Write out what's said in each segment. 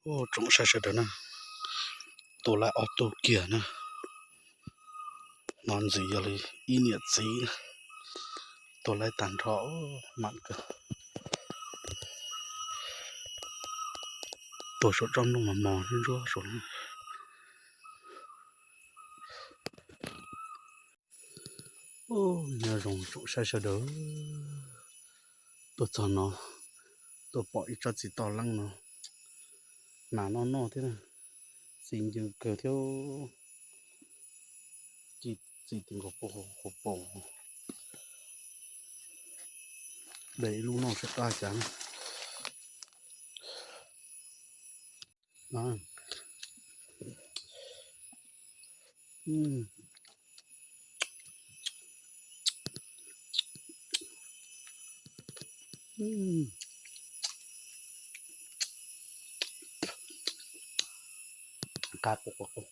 Ua tsoom saib sawv daws na, tua laib ob tug kiag na, no ntxim yog li ib niam txiv na, tua laib tag nrho mam kawg. Tua saum tsob nplooj mos mos ntsuab saud. Nyob zoo tsoom saib sawv daws, tuaj txog no, tuaj pom ib tsob txiv toj leeb no, nas noj noj thiab na, txi ncw kawg thiab. Ci txi ti nkaus puag hauv paus, de ib lub noj saib qab cas. Qab quj quj quj.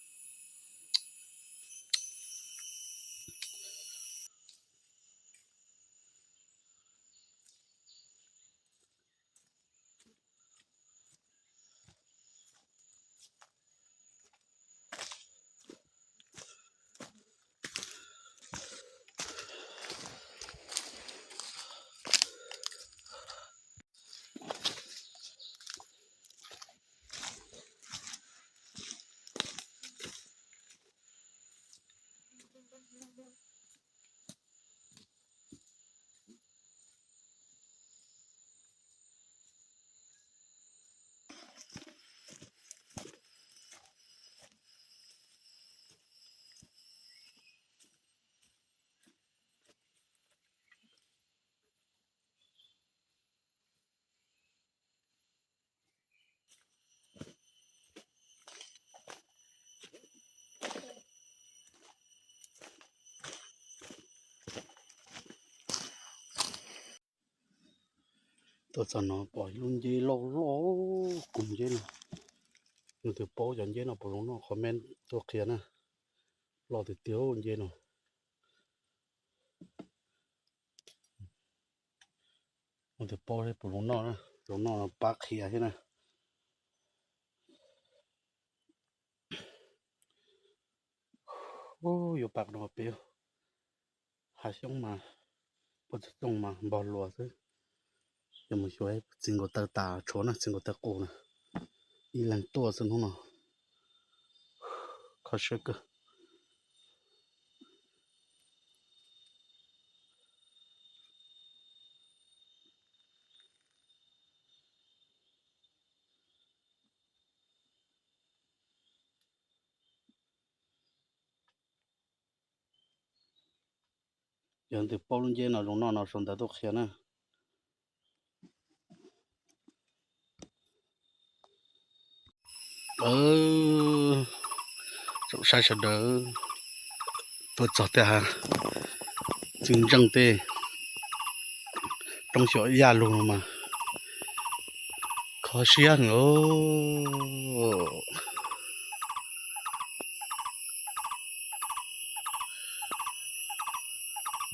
Tuaj txog no pom ib lub nceb loj loj kub nceb no. Leej twg paub cov nceb no puas zoo noj comment tuaj qhia na. Loj tiag tiag nceb no. Leej twg paub puas zoo noj, zoo noj pab qhia thiab na. Yuav pab no peb hav xyoob mas puag txog xyoo mas npog luas xwb. Yog mus xyuas txiv nkaus taw tas tshuav na, txiv nkaus taw qus na, ib leeg tuaj xwb hnub no. Kho siab kawg. Yog leej twg paub lub nceb no zoo noj no sau ntawv tuaj qhia na. Tsoom saib sawv daws, tuaj txog tej hav txiv ntseej tej roob xyuas yaj lug mas kho siab heev.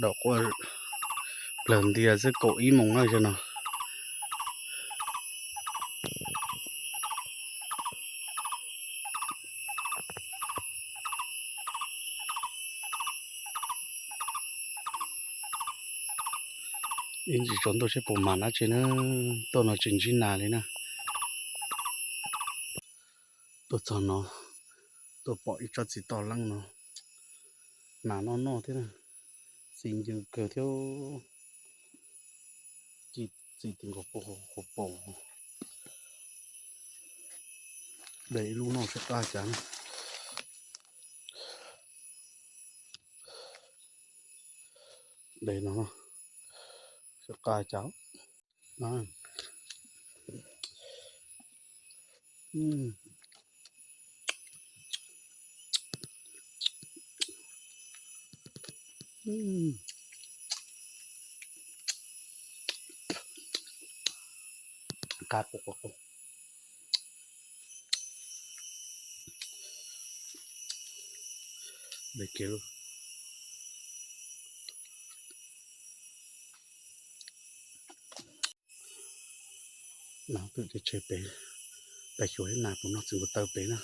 Dam quaj plawg ntias xwb, kaum ib moos no. Ib ntsis tsaus ntuj seb puas mam dab tsi na, tuaj no tsis ntsib nas li na. Tuaj txog no, tuaj pom ib tsob txiv toj leeb no, nas noj noj thiab, txi ncw kawg thiab. Ci txi ti nkaus puag hauv paus, de ib lub noj saib qab cas. De no saib qab cas. Qab quj quj quj. De kiag lub. Nag twb tsev tsev pem, Pais xyuas ib nas kuv noj txiv nkaus taw pem na.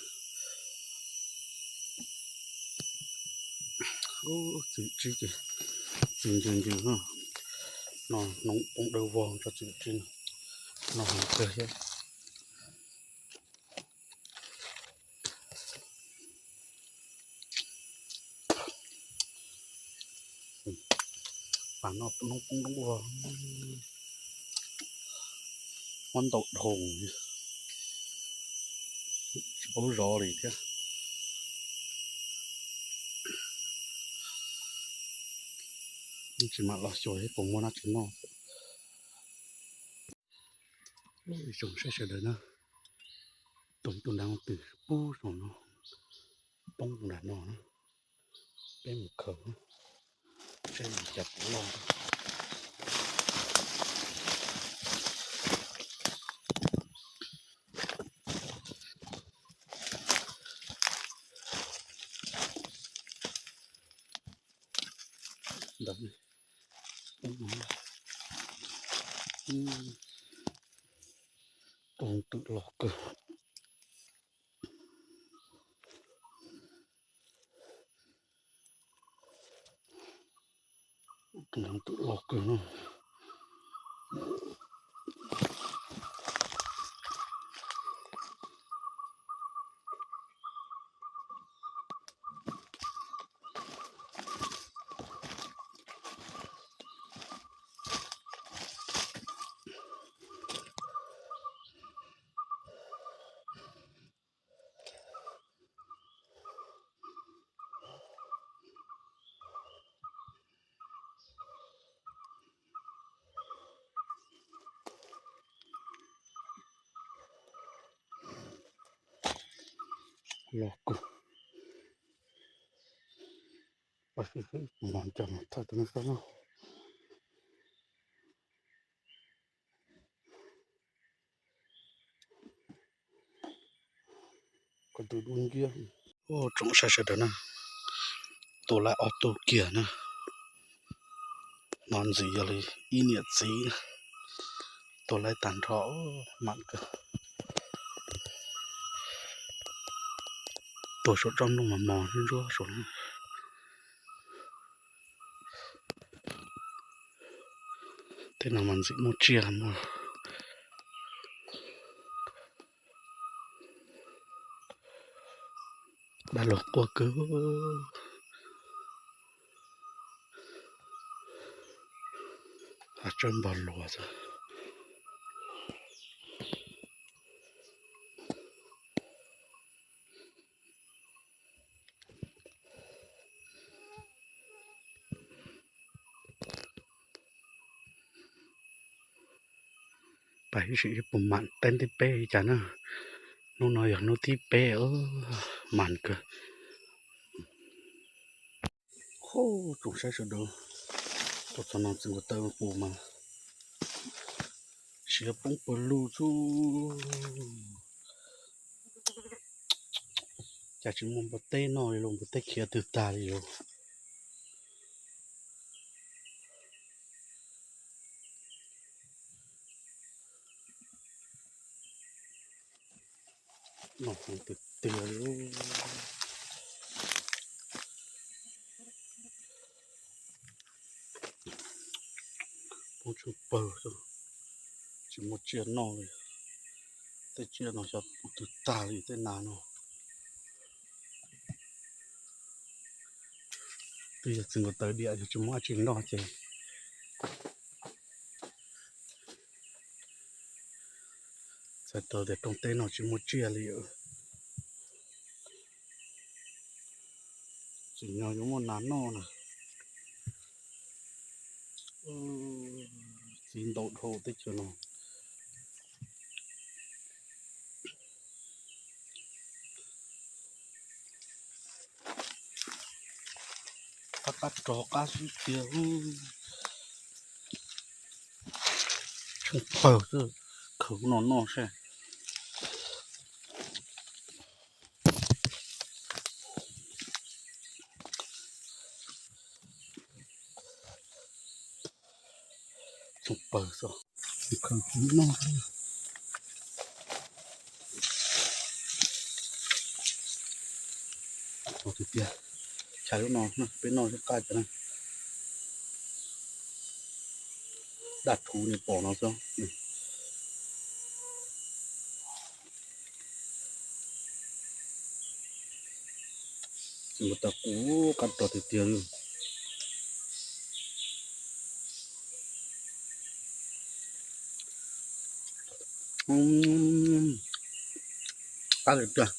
Txiv tsib ces txiv ncw ncw no, no noob poob dawb vog tso txiv tsib no, no heev kawg thiab. Pas no noob poob dawb vog, muab ntau dhau, tsis paub zov li thiab. Tsis mam los xyuas thiab, puas muaj dab tsi noj. Ib tsoom saib sawv daws na, tus tus nrad twg pub saum no, poob nram no na, peb mus khaws, seb nws cas puv loj. Ntawd, tus twm los kawg. Tus twm los kawg no. Los kawg. Pas sib sib tus mas cas mas thaj tus no sab no. Ko tus dub nciab. Tsoom saib sawv daws na, tua lawm ob tug kiag na. No ntxim yog li ib niam txiv na, tua lawm tag nrho, mam kawg. Tuag saum tsob nplooj mos mos ntsuab saud na. Tej no mas ntxim muaj tsiaj muaj. Dab laug quaj kawg. Hav tsawb npog luas xwb. Pais ib sim puas mam teeb thib peb li cas na. Hnub no yog hnub thib peb, mas kawg. Tsoom saib sawv daws, tus txog no txiv nkaus taw pus mas siav poob pawg lug xwb. Cas tsis muaj npua teb noj li los, npua teb khiav twg tag li los. Noj heev tiag tiag li. Poob tsheej pawg, tsis muaj tsiaj noj li. Tej tsiaj no xyov poob twg tag li tej nas no. Twb yog txiv nkaus taw diam, yog tsis muaj dab tsi noj ces txhais tau tias rooj teb no tsis muaj tsiaj li. Tsim nyog yuav muaj nas noj na. Txiv ntau dhau teb chaws no. Qab qab rog qab xwb tiag. Tsheej pawg xwb, khaws no noj seb. Tsheej pawg xwb, khaws no noj. Tiag tiag, tshais lub no peb noj qab cov na. Daj rhuv ni pom no xwb. Ua tas qub qab rog tiag tiag li. Qab li tiag.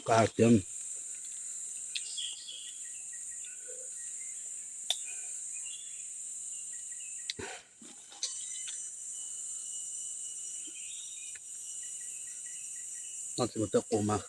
Qab tiag. Noj tsis ua tej qus mas.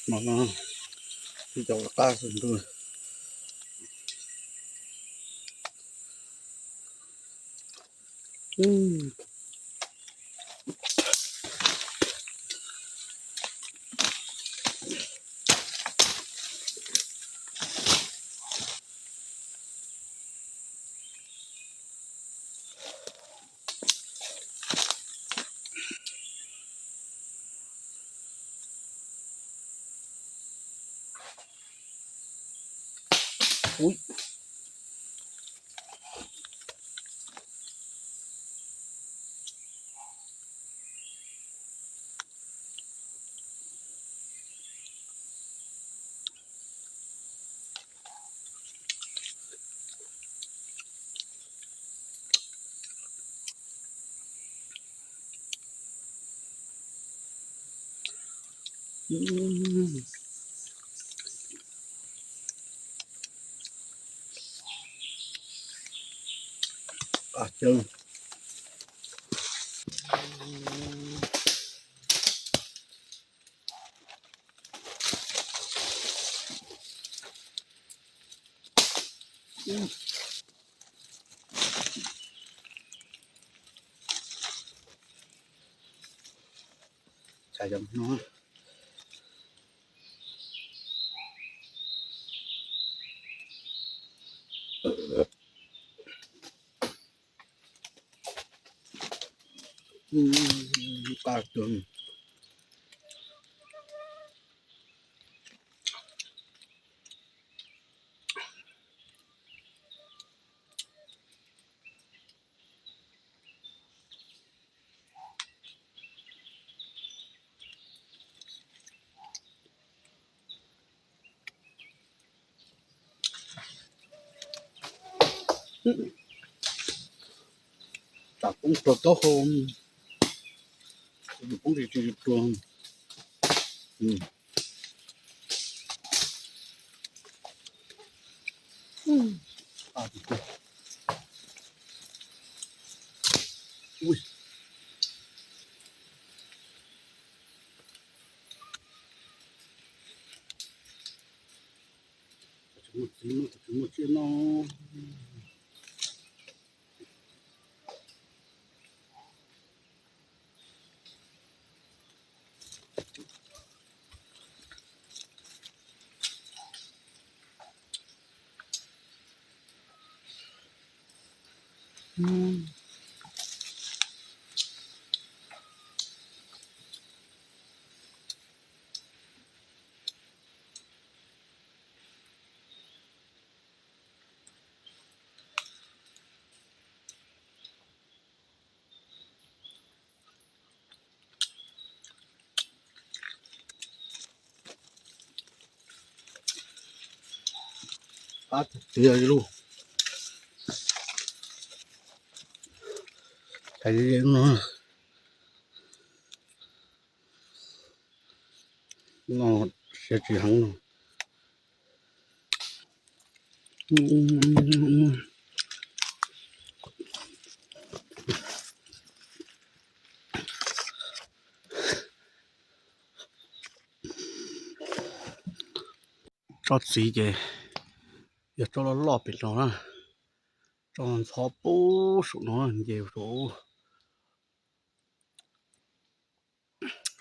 Mas no ib co qab xwb ntuj. Ub. Qab tiag. Tshais cov no. Qab tiag. Tsam poob rau taub hau, poob tsis tsis rau. Ui. Muaj txiv no, tsis muaj tsiaj no. Qab tiag tiag li lub. Cov no, no siav tsis heev no. Tsob txiv ces yog tsob loj loj pem no na, tsob ntxhov puag saum no ces saum,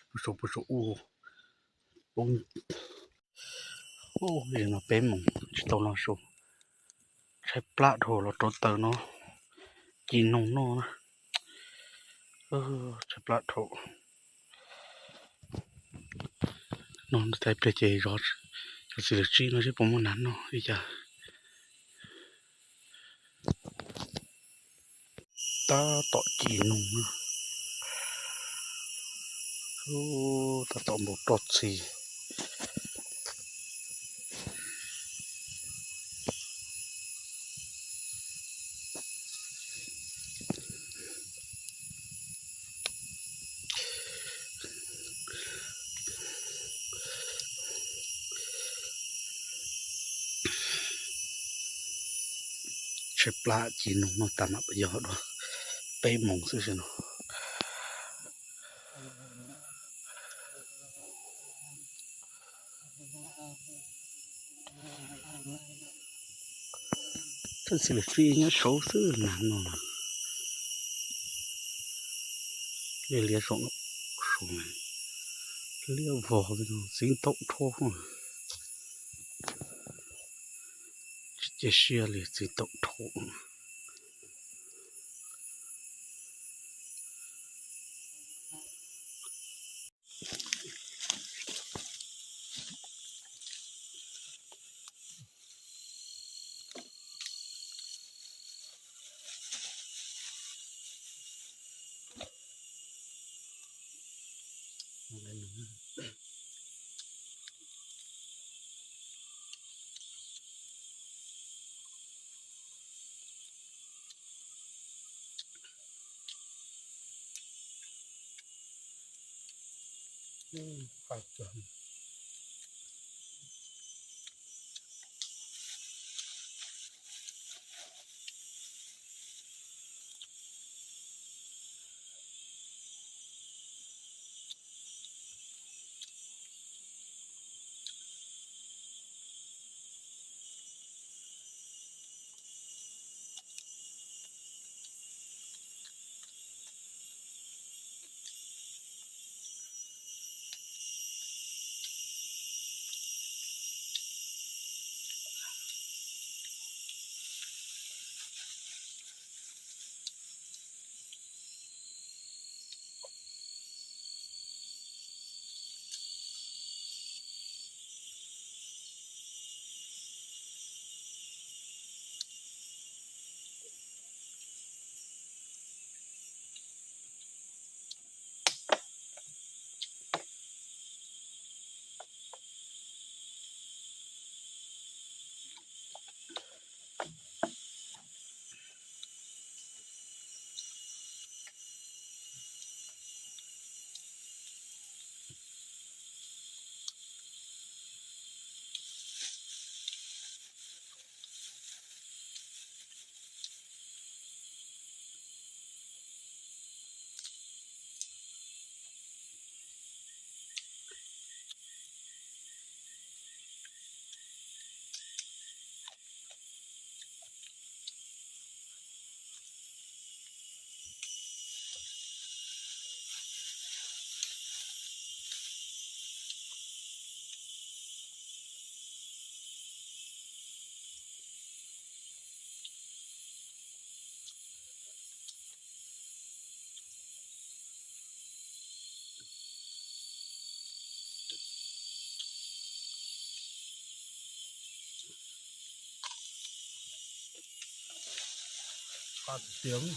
puag saum, puag saum u, poob. Ub, no peb moos tsis tau no su, tshaib plab dhau los rauv taws no, ci noog noj na, tshaib plab dhau. No tais pliag ces zov cov txiv lws tsib no seb puas muaj nas noj li cas. Tab tom ci noog na, tab tom npau roj txhi. Tshaib plab ci noog noj tas mam yog dua, peb moos xwb no. Txhij lwm sij nyob saud xwb nas no. Liab liab zoo, liab vog txiv ntaub dhau, tsis cia siab li txiv ntaub dhau. Tias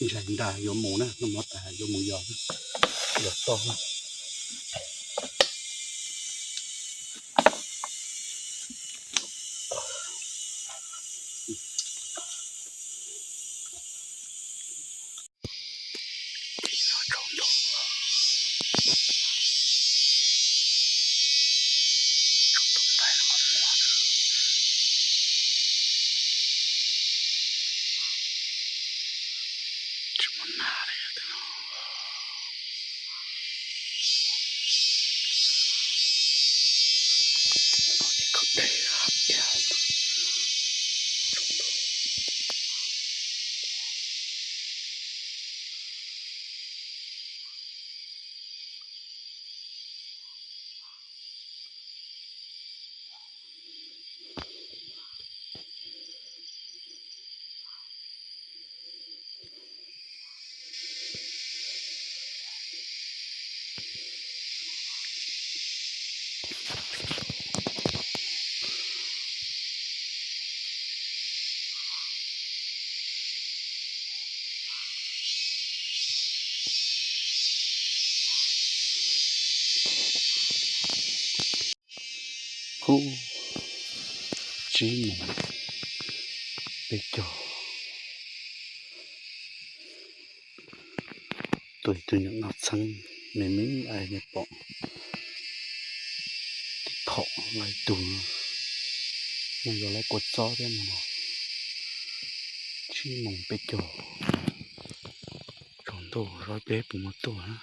Ntshe nrag yuav mus na, noj mov tas yuav mus yos, yos toj. Ub, tsib moos, Cog, tuaj ib tug nyuam no txheeb me me, nej pom tim phom lawm ib tug no, yog lawv kua txob thiab no. Tsib moos peb caug, tsaus ntuj zov peb puas muaj tuaj na.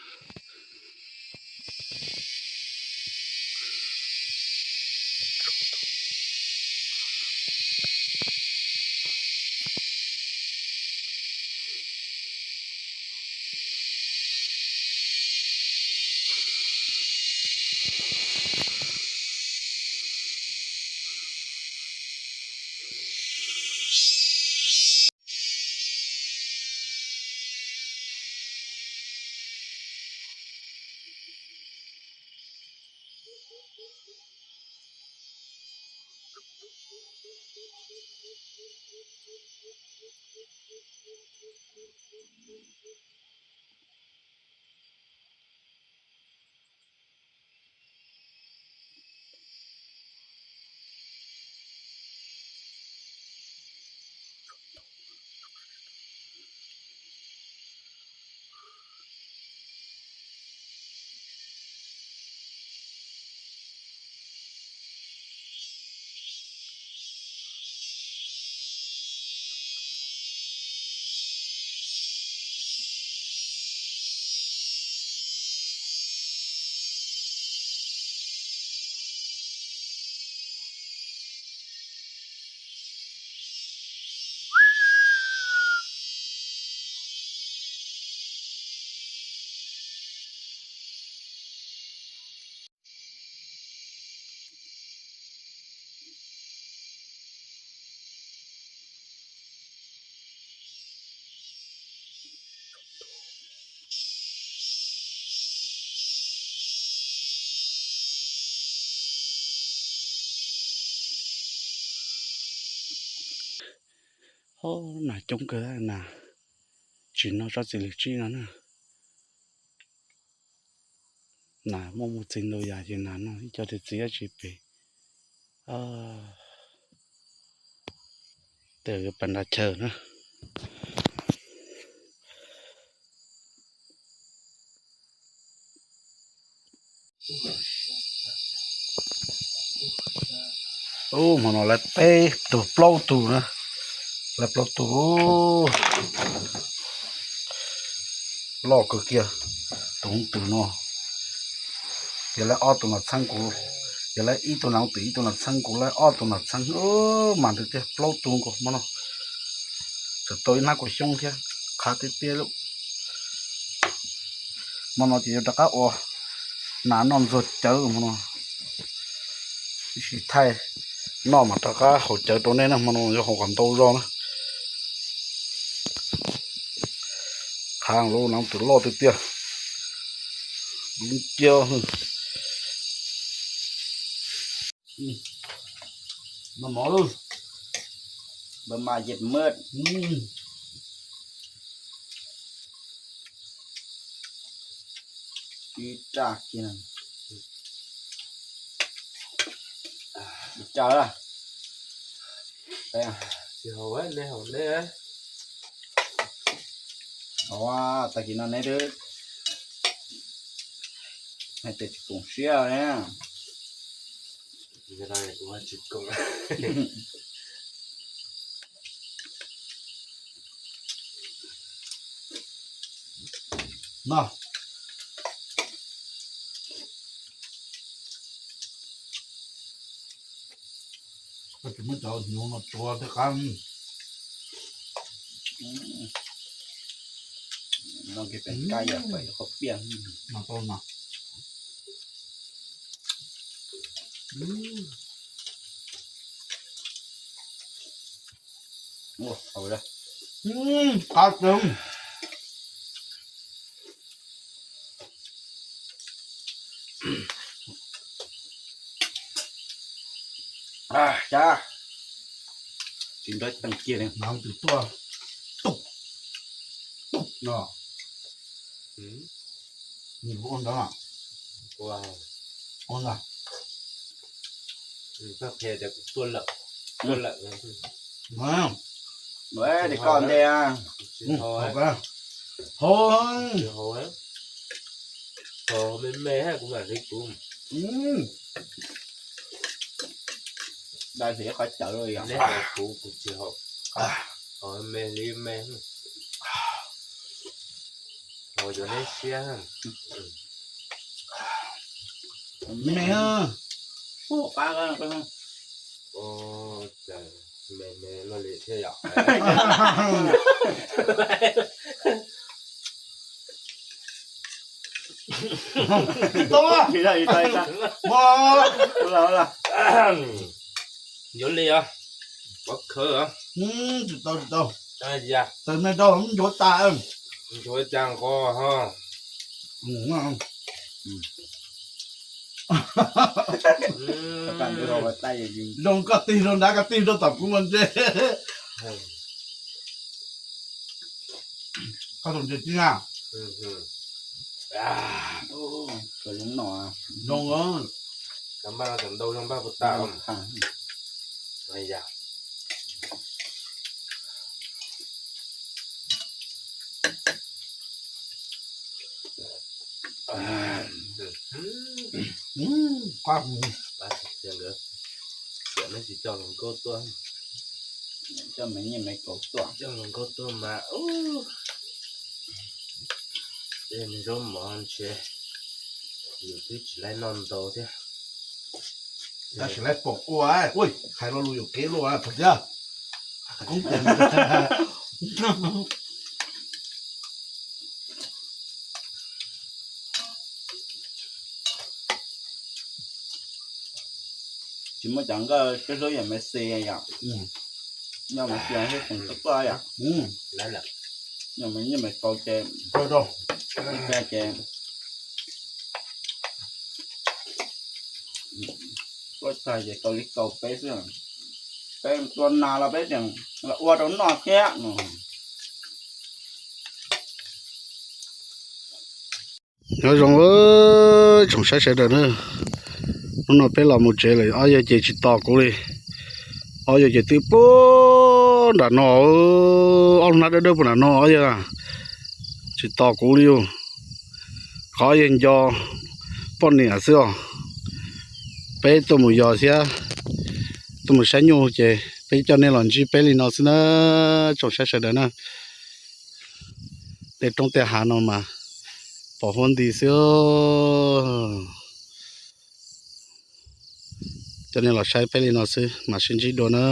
Ho, nas coob kawg, nas tsis noj tsob txiv lws tsib no na. Nas muaj mus txiv ntau yam ces nas noj ib co txiv txiv dab tsi pem. Tes yuav pas nra chaw na. Ub, hmo no lawv peb tug plaub tug na, lawv plaub tug loj kawg kiag. Tus hoob twm no yog lawv ob tug nom txheeb kuv, yog lawv ib tug nom twm ib tug nom txheeb kuv, lawv ob tug nom txheeb. Mas nws tiag plaub tug nkaus hmo no, tseem tau ib hnab kuv xyoob thiab, qhav tiag tiag li. Hmo no ces yuav rov qab ua nas noj ntxuag cawv hmo no, ib sim thaij noj mas rov qab haus cawv rau nej na. Hmo no yuav haus kom ntau zog na. Qhav lub nom twm loj tiag tiag, lub nciab. Noj mov lawm, npaj mas yet maj. Ib raj kiag, ib raj. Tsis haus, nej haus nej. Tag kis no neb twb hais tias tsis koom siab ne. No, koj tsis muab cov hnyuv no tsuav thiaj qab. No kiag pem kab yam pem qhov piaj. No tau no. Qab tseeb. Cas tsis nrog teeg kiag li. Nov twb tuaj tub tub no. Nws ua ntawd, ua ntawd. Koj qhia tias kuv tuaj lawm, tuaj lawm. Ua, koj ntej. Hau, hau me me kuv mam li kuv. Dai xim qhov cawv los yog. Neb hau kuv, kuv tsis hau. Hau me li me. Hau yuav neb siab. Me, me, me luaj li thiab yom. Yuav li os, pov khawv os. Tsis tau, tsis tau. Tawm me rau nchuav tas. Nchuav cas nqos ho. Zoo koj tig rau nrad, koj tig rau tom kuv mas ntshe. Koj tus ntses tij na. Zoo, cov npaj puas tas. Qab, tias nkawd, tias neb tsis coj hluas nkauj tuaj. Coj me nyiaj me kauv tuaj, coj hluas nkauj tuaj mas, ub, tej me zaub mov ntshe yus twb tsis laib noj ntau thiab. Tab sis laib pom ua, ui, hais lo lus yuam kev luaj puas tiag. Koob tiag. Tsis muaj cov nkauj siab hlub yam me xi yom. Yog me xi thiab tseem tau tuaj yom. Yog me nyiaj me kauv ces, ces tuaj txog ces tau li kaum peb xwb. Peb tua nas los peb tseem los ua rau noj thiab. Nyob zoo tsoom saib sawv daws na, hnub no peb los mus tsev lawm, ob yawg ces tsis tos kuv li. Ob yawg ces twb puag nram no, ob lub hnab dawb dawb puag nram no ob yawg tsis tos kuv li. Qhov ob yawg nco poj niam xwb os. Peb tuaj mus yos thiab tuaj mus saib nyuj ces peb coj nej los ntsib peb li no xwb na, tsoom saib sawv daws na. Tej roob tej hav no mas pom huab nti xwb. Coj nej los saib peb li no xwb mam sib ntsib dua na.